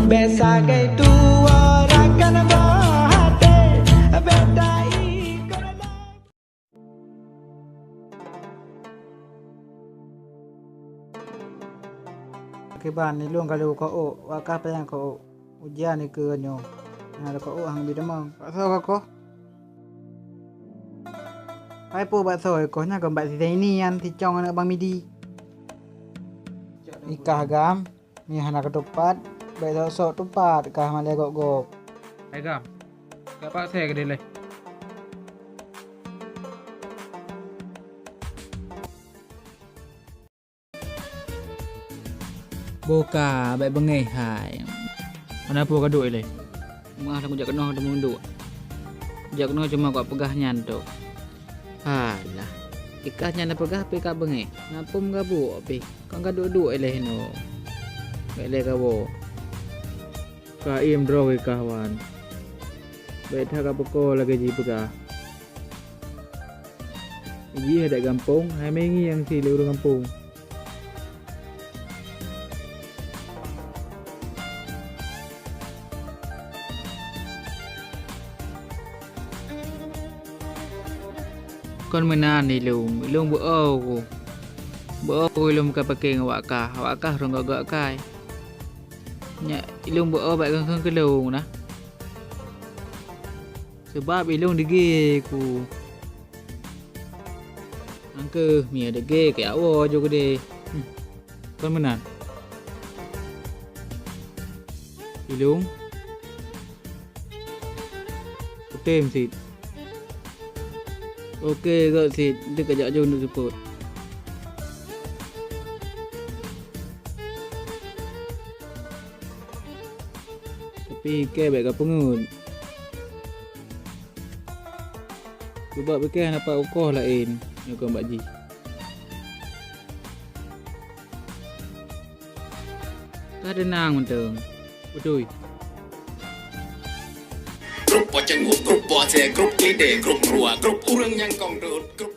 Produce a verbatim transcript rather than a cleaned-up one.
Bèk sagai tuwoe rakan boh até, bèk taikot lagèe. Kiban, ilôn ka lheueh keu'ok, wak kah panyang keu'ok. Ujian ikeue nyoe. Nyang leukoh hang bi deungoe. Baksoe kakoh? Hai po baksoe ikoh nyan kon bak si Zaini nyan, si Cong aneuk Bang Midi. Ikah gam, mi hana keutupat, bèk sok-sok tupat kah malèe gop-gop. Hai gam, gak paksa keudeh lé. Boh ka, bèk beungéh hai. Hana peue ka duek ilèe. Meu'ah lôn kujak keunoe teuma duek. Kujak keunoe cuma kujak peugah nyan tok. Halah. Ikah nyan na peugah pih ka beungéh. Na peue meugabuek pih. Kon ka duek-duek ilèe hinoe. Bèk lé kawoe. Ka iem droe ikah wan. Bèk that ka peuko lagèe jipeugah. Jih adat gampông, hai mè ngieng si lé ureueng gampông. Kon meunan ilôn, ilôn beu-o ku. Beu-o ku ilôn ka pakèng awak kah, awak kah rhung gak-gak kai. Nyak ilôn beu-o bak kheun-kheun keu lôn na. Seubab ilôn degé ku. Angkeuh mie degé keu awoe jok geude. Hmm. Kon meunan. Ilung. Kutem sit. Oke, gok sit. Dek kajak jong dek seupôt. Tapi kèe bèk kapeungeut. Cuba pike hana pat ukoh laén nyang kon bak jih. Ka deunang mantong. Beutôi. Grup poceng, grup bose, grup klide, grup rua, grup ureueng nyang kong dot, grup